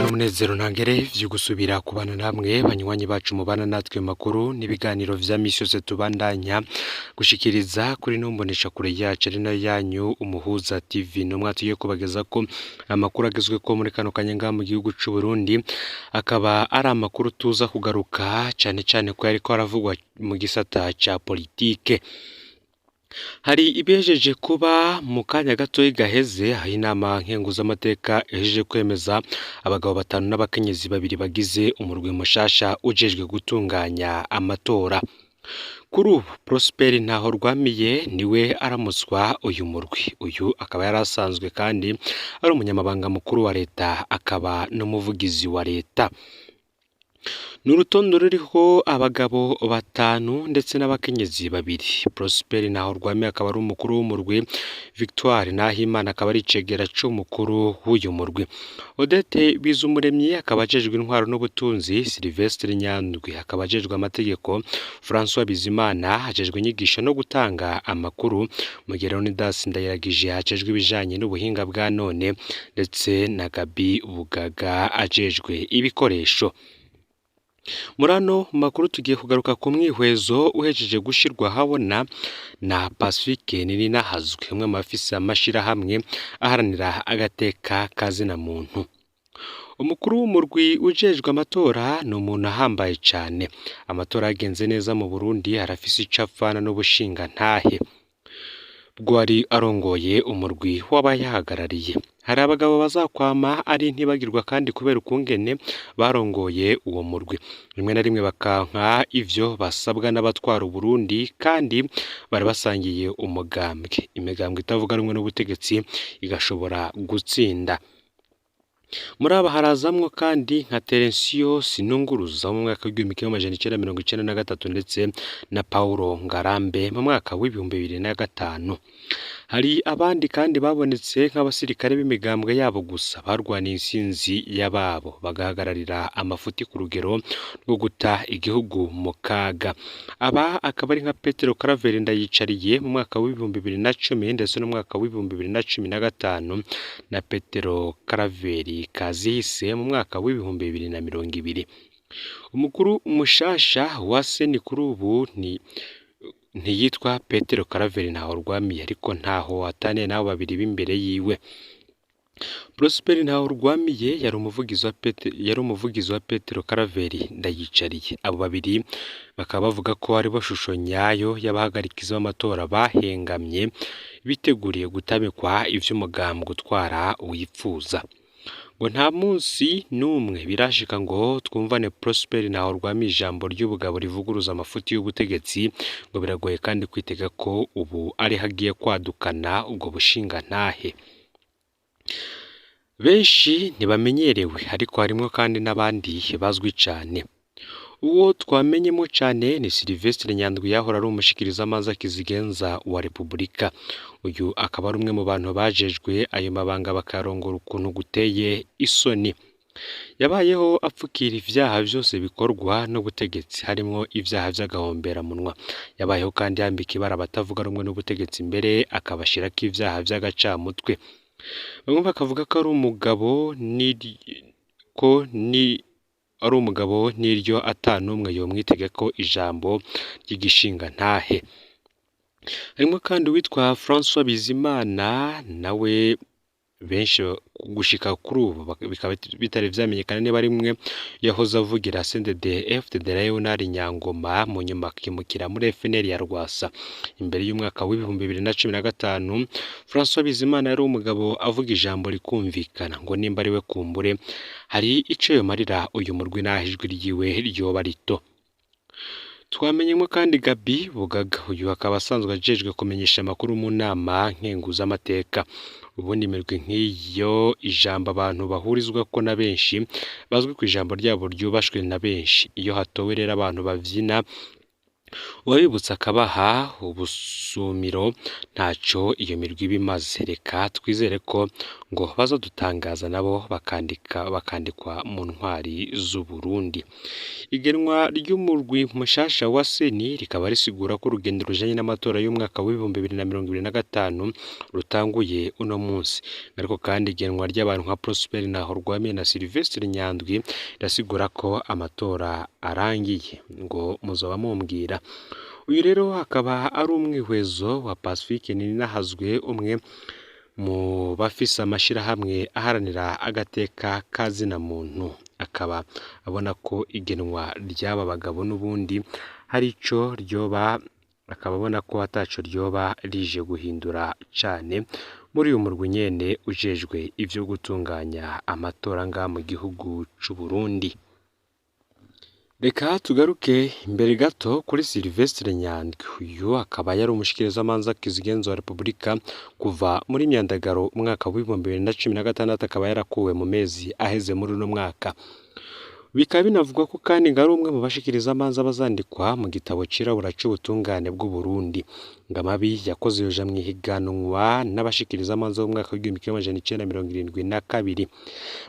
N'umunezero ntangere vyo gusubira kubana namwe banywanyi bacu mubana natwe makuru n'ibiganiro vya misi yose tubandanya gushikiriza kuri ino mboneshakure yacu ari nayo yanyu Umuhuza TV. Numwe tugiye kubagezako amakuru agezweko muri kano kanya ngaha mu gihugu c'u Burundi, akaba ari amakuru tuza kugaruka cane cane ko yariko aravugwa mu gisata ca politike. Hari ibihejeje kuba mu kanya gatoyi gaheze, aho inama nkenguzamateka ihejeje kwemeza abagabo batanu n'abakenyezi babiri bagize umurwi mushasha ujejwe gutunganya amatora. Kuri ubu Prosper Ntahorwamiye niwe aramutswa uyu murwi. Uyu akaba yari asanzwe kandi ari umunyamabanga mukuru wa leta akaba n'umuvugizi wa leta. Ni urutonde ruriho abagabo batanu ndetse n'abakenyezi babiri. Prosper Ntahorwamiye akaba ari umukuru w'umurwi, Victoire Nahimana akaba ari icegera c'umukuru w'uyu murwi. Odette Bizumuremyi akaba ajejwe intwaro n'ubutunzi, Sylvestre Nyandwi akaba ajejwe amategeko, François Bizimana ajejwe inyigisho no gutanga amakuru, mu gihe Leonidas Ndayiragije ajejwe ibijanye n'ubuhinga bwa none ndetse na Gabi Bugaga ajejwe ibikoresho. Muri ano makuru tugiye kugaruka ku mwihwezo uhejeje gushirwa ahabona na Pacifique Nininahazwe, umwe mu bafise amashirahamwe aharanira agateka ka zina muntu. Umukuru w'umurwi ujejwe amatora ni umuntu ahambaye cane. Amatora yagenze neza mu Burundi arafise ico apfana n'ubushingantahe bw'uwari arongoye umurwi w'abayahagarariye. Hari abagabo bazakwama ari ntibagirwa kandi kubera ukungene barongoye uwo murwi, rimwe na rimwe bakanka ivyo basabwa n'abatwara Uburundi kandi bari basangiye umugambwe. Imigambwe itavuga rumwe n'ubutegetsi igashobora gutsinda. Muri aba harazamwo kandi nka Terensiyo Sinunguruza wo mu mwaka w'1993 ndetse na Paulo Ngarambe mu mwaka w'2005. Hari abandi kandi babonetse nk'abasirikare b'imigambwe yabo gusa barwaniye intsinzi y'ababo, bagahagararira amafuti ku rugero rwo guta igihugu mu kaga. Aba akaba ari nka Petero Claver Ndayicariye mu mwaka w'2010 ndetse n'umwaka w'2015 na Petero Claver Kazihise mu mwaka w'2020. Umukuru mushasha wa Seni kuri ubu ni ntiyitwa Petero Claver Ntahorwamiye, ariko ntaho ataniye n'abo babiri b'imbere yiwe. Prosper Ntahorwamiye yari umuvugizi wa Petero Claver Ndayicariye. Abo babiri bakaba bavuga ko aribo shusho nyayo y'abahagarikizi b'amatora bahengamye biteguriye gutamikwa ivy'umugambwe utwara wipfuza. Ngo nta munsi n'umwe birashika ngo twumvane Prosper Ntahorwamiye ijambo ry'ubugabo rivuguruza amafuti y'ubutegetsi, ngo biragoye kandi kwitega ko ubu ariho agiye kwadukana ubwo bushingantahe. Benshi ntibamenyerewe ariko harimwo kandi n'abandi bazwi cane. Uwo twamenyemo cane ni Sylvestre Nyandwi yahora ari umushikirizamanza kizigenza wa Repubulika. Uyu akaba ari umwe mu bantu bajejwe ayo mabanga bakarongora ukuntu guteye isoni. Yabayeho apfukira ivyaha vyose bikorwa n'ubutegetsi harimwo ivyaha vy'agahomberamunwa. Yabayeho kandi yambika ibara abatavuga rumwe n'ubutegetsi mbere akabashirako ivyaha vy'agacamutwe. Bamwe bakavuga ko ari umugabo ari umugabo n'iryo ata n'umwe yomwitegako ijambo ry'igishingantahe. Harimwo kandi uwitwa François Bizimana nawe benshi gushika kuri ubu bikaba bitari vyamenyekana niba rimwe yahoze avugira CNDD FDD na Leonard Nyangoma, mu nyuma akimukira muri FNL ya Rwasa. Imbere y'umwaka w'2015 François Bizimana yari umugabo avuga ijambo rikumvikana, ngo nimba ariwe kumbure hari ico yomarira uyu murwi naho ijwi ryiwe ryoba rito. Twamenyemwo kandi Gabi Bugaga, uyu akaba asanzwe ajejwe kumenyesha amakuru mu nama nkenguzamateka. Ubundi imirwi nk'iyo ijambo abantu bahurizwako na benshi bazwi ku ijambo ryabo ryubashwe na benshi. Iyo hatowe rero abantu bavyina Uwabibutsa akabaha ubusumiro ntaco iyo mirwi iba imaze. Reka twizere ko ngo bazodutangaza nabo bakandikwa mu ntwari z'Uburundi. Igenwa ry'umurwi mushasha wa Seni rikaba risigura ko urugendo rujanye n'amatora y'umwaka w'2025 rutanguye uno munsi. Ariko kandi igenwa ry'abantu nka Prosper Ntahorwamiye na Sylvestre Nyandwi rirasigura ko amatora arangiye, ngo muzoba mumbwira. Uyu rero akaba ari umwihwezo wa Pacifique Nininahazwe, umwe mu bafise amashirahamwe aharanira agateka ka zina muntu, akaba abona ko igenwa ry'aba bagabo n'ubundi hari ico ryoba, akaba abona ko ataco ryoba rije guhindura cane muri uyu murwi nyene ujejwe ivyo gutunganya amatora ngaha mu gihugu c'Uburundi. Reka tugaruke imbere gato kuri Sylvestre Nyandwi. Uyu akaba yari umushikirizamanza kizigenza wa Repubulika kuva muri Myandagaro umwaka w'2016, akaba yarakuwe mu mezi aheze muri uno mwaka. Bikaba binavugwa ko kandi ngo ari umwe mu bashikirizamanza bazandikwa mu gitabo cirabura c'ubutungane bw'Uburundi. Ngo amabi yakoze yoja mw'ihiganwa n'abashikirizamanza b'umwaka w'1972.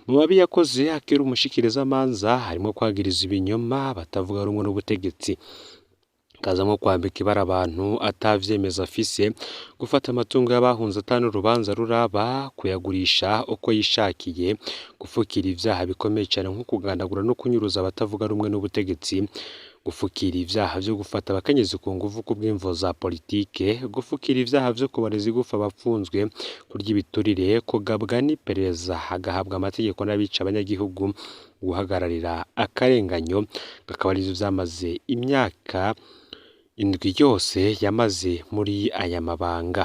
Mu mabi yakoze akiri umushikirizamanza harimwo kwagiriza ibinyoma batavuga rumwe n'ubutegetsi, kazamwo kwambika ibara abantu atavyemeza afise, gufata amatungo y'abahunze ata n'urubanza ruraba, kuyagurisha uko yishakiye, gufukira ivyaha bikomeye cane nko kugandagura no kunyuruza abatavuga rumwe n'ubutegetsi, gufukira ivyaha vyo gufata abakenyezi ku nguvu kubw'imvo za politike, gufukira ivyaha vyo kubareza igufa abapfunzwe, kurya ibiturire, kugabwa n'iperereza hagahabwa amategeko n'abica abanyagihugu, guhagararira akarenganyo, akaba arivyo vyamaze imyaka indwi yose yamaze muri aya mabanga.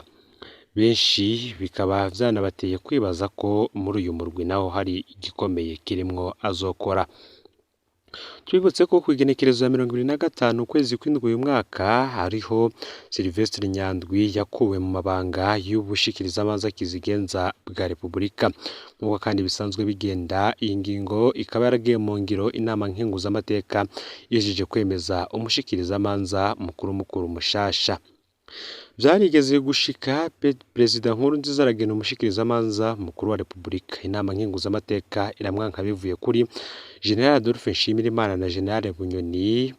Benshi bikaba vyanabateye kwibaza ko muri uyu murwi naho hari igikomeye kirimwo azokora. Twibutse ko kw'igenekerezo ya 25 ukwezi kw'indwi uyu mwaka hariho Sylvestre Nyandwi yakuwe mu mabanga y'ubushikirizamanza kizigenza bwa Repubulika. Nk'uko kandi bisanzwe bigenda, iyi ngingo ikaba yaragiye mu ngiro inama nkenguzamateka ihejeje kwemeza umushikirizamanza mukuru mushasha. Vyarigeze gushika Perezida Nkurunziza aragena umushikirizamanza mukuru wa Repubulika. Inama nkenguzamateka iramwanka bivuye kuri General Adolphe Nshimirimana na General Bunyoni,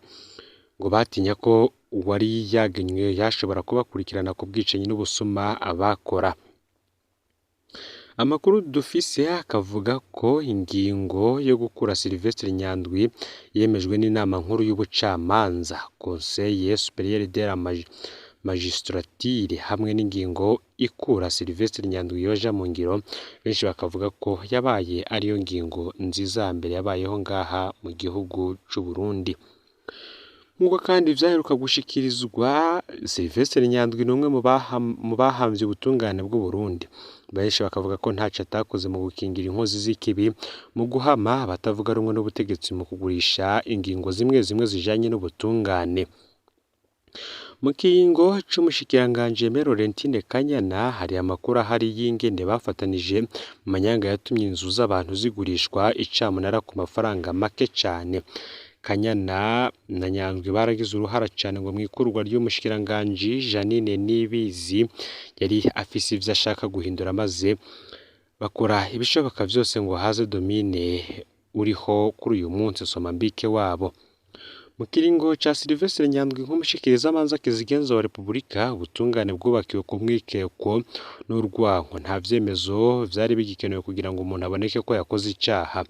ngo batinya ko uwari yagenywe yashobora kubakurikirana ku bwicanyi n'ubusuma abakora. Amakuru dufise akavuga ko ingingo yo gukura Sylvestre Nyandwi yemejwe n'inama nkuru y'ubucamanza, Conseil Supérieur de la Magistrature, hamwe n'ingingo ikura Sylvestre Nyandwi yoja mu ngiro. Benshi bakavuga ko yabaye ariyo ngingo nziza ya mbere yabayeho ngaha mu gihugu c'Uburundi. Nk'uko kandi vyaheruka gushikirizwa, Sylvestre Nyandwi ni umwe mu bahamvye ubutungane bw'Uburundi. Benshi bakavuga ko ntaco atakoze mu gukingira inkozi z'ikibi, mu guhama abatavuga rumwe n'ubutegetsi, mu kugurisha ingingo zimwe zimwe zijanye n'ubutungane. Mu kiringo c'umushikiranganji Aimée Laurentine Kanyana hari amakuru ahari y'ingene bafatanije mu manyanga yatumye inzu z'abantu zigurishwa icamunara ku mafaranga make cane. Kanyana na Nyandwi baragize uruhara cane ngo mw'ikurwa ry'umushikiranganji Janine Nibizi yari afise ivyo ashaka guhindura, maze bakora ibishoboka vyose ngo haze Domine uriho kuri uyu munsi Somambike wabo. Mu kiringo ca Sylvestre Nyandwi nk'umushikirizamanza kizigenza wa Repubulika, ubutungane bwubakiwe ku mwikeko n'urwanko. Nta vyemezo vyari bigikenewe kugira ngo umuntu aboneke ko yakoze icaha.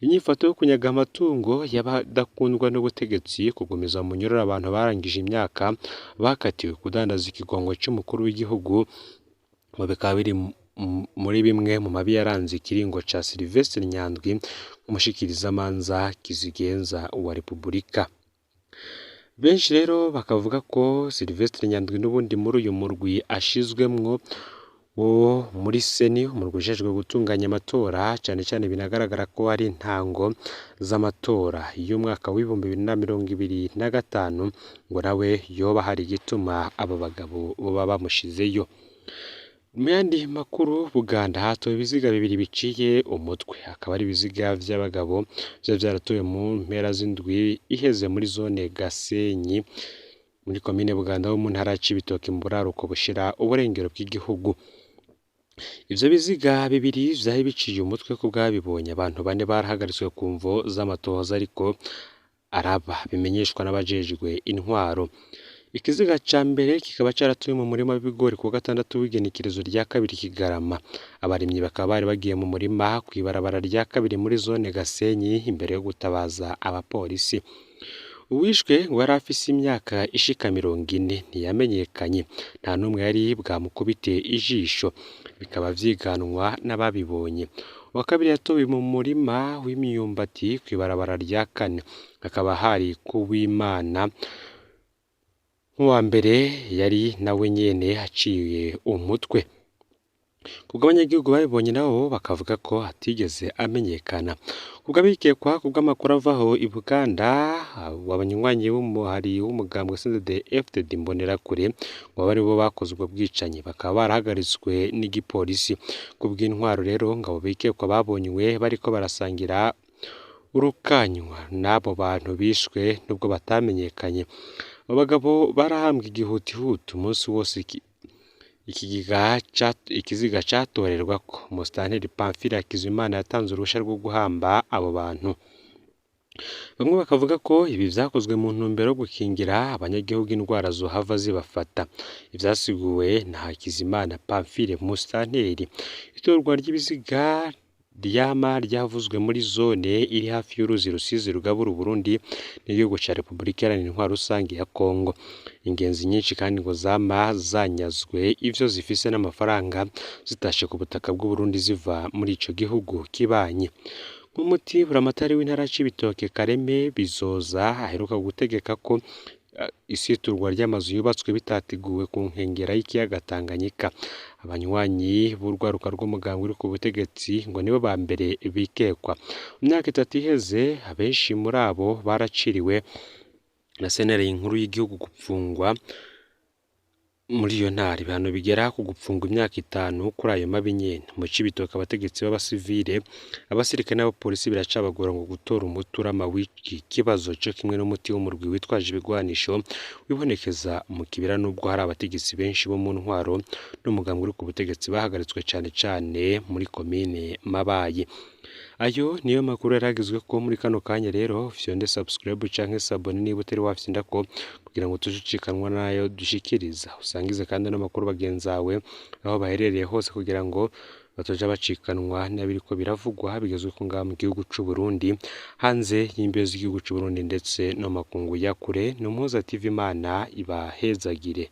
Inyifato yo kunyaga amatungo y'abadakundwa n'ubutegetsi, kugumiza mu munyororo abantu barangije imyaka bakatiwe, kudandaza ikigongo c'umukuru w'igihugu, ngo bikaba biri muri bimwe mu mabi yaranze ikiringo ca Sylvestre Nyandwi nk'umushikirizamanza kizigenza wa Repubulika. Benshi rero bakavuga ko Sylvestre Nyandwi n'ubundi muri uyu murwi ashizwemwo wo muri Seni, umurwi ujejwe gutunganya amatora, cane cane binagaragara ko ari intango z'amatora y'umwaka w'2025, ngo nawe yoba hari igituma abo bagabo boba bamushizeyo. Mu yandi makuru, Buganda hatowe ibiziga bibiri biciye umutwe, akaba ari ibiziga vy'abagabo vyoba vyaratowe mu mpera z'indwi iheze muri zone Gasenyi. Muri komine Buganda ho mu ntara ya Cibitoke mu buraruko bushira uburengero bw'igihugu. Ivyo biziga bibiri vyari biciye umutwe ku bwabibonye, abantu bane barahagaritswe ku mvo z'amatohoza ariko araba, bimenyeshwa n'abajejwe intwaro. Ikiziga ca mbere kikaba caratuwe mu murima w'ibigori kuwa gatandatu w'igenekerezo rya kabiri Kigarama. Abarimyi bakaba bari bagiye mu murima kw'ibarabara rya kabiri muri zone Gasenyi imbere yo gutabaza abapolisi. Uwishwe ngo yari afise imyaka ishika 40, ntiyamenyekanye, nta n'umwe yari bwamukubite ijisho, bikaba vyiganwa n'ababibonye. Uwa kabiri yatowe mu murima w'imyumbati kw'ibarabara rya kane, hakaba hari kuw'Imana nk'uwa mbere yari nawe nyene aciye umutwe. Kubw'abanyagihugu babibonye nabo bakavuga ko atigeze amenyekana. Kubw'abikekwa, kubw'amakuru avaho i Buganda, abanywanyi b'umuhari w'umugambwe CNDD-FDD Imbonerakure ngo abe aribo bakoze ubwo bwicanyi, bakaba barahagaritswe n'igipolisi. Kubw'intwaro rero ngo abo bikekwa babonywe bariko barasangira urukanywa n'abo bantu bishwe nubwo batamenyekanye. Abo bagabo barahambwe igihutihuti umunsi wose ikiziga catorerwako. Musitanteri Pamphile Hakizimana yatanze uruhusha rwo guhamba abo bantu. Bamwe bakavuga ko ibi vyakozwe mu ntumbero yo gukingira abanyagihugu indwara zohava zibafata. Ivyasiguwe na Hakizimana Pamphile Musitanteri. Itorwa ry'ibiziga ryama ryavuzwe muri zone iri hafi y'uruzi Rusizi rugabura Uburundi n'igihugu ca Repubulika Iharanira Intwaro Rusangi ya Kongo. Ingenzi nyinshi kandi ngo zama zanyazwe ivyo zifise n'amafaranga zitashe ku butaka bw'Uburundi ziva muri ico gihugu kibanyi. Nk'umuti buramatari w'intara ya Cibitoke Kareme Bizoza aheruka gutegeka ko isiturwa ry'amazu yubatswe bitateguwe ku nkengera y'ikiyaga Tanganyika. Abanywanyi b'urwaruka rw'umugambwe uri ku butegetsi ngo nibo ba mbere bikekwa. Mu myaka itatu iheze abenshi muri abo baraciriwe na sentare inkuru y'igihugu gupfungwa muri iyo ntara, ibihano bigera ku gupfungwa imyaka 5 kuri ayo mabi nyene. Mu Cibitoke abategetsi b'abasivile, abasirikare n'abapolisi biracabagora ngo gutora umuti urama w'iki kibazo co kimwe n'umuti w'umurwi witwaje ibigwanisho wibonekeza mu kibira, nubwo hari abategetsi benshi bo mu ntwaro n'umugambwe uri ku butegetsi bahagaritswe cane cane muri komine Mabayi. Ayo niyo makuru yaragizwe ko muri kano kanya. Rero fyonde subscribe canke s'abonner niba utari wafyindako kugira ngo tuje ucikanwa nayo dushikiriza. Usangize kandi n'amakuru bagenzawe aho baherereye hose kugira ngo batoja bacikanwa n'abiriko biravugwa bigezwe ko ngaha mu gihugu c'u Burundi, hanze y'imbibe z'igihugu c'u Burundi ndetse no makungu ya kure. Ni Umuhuza TV, Imana ibahezagire.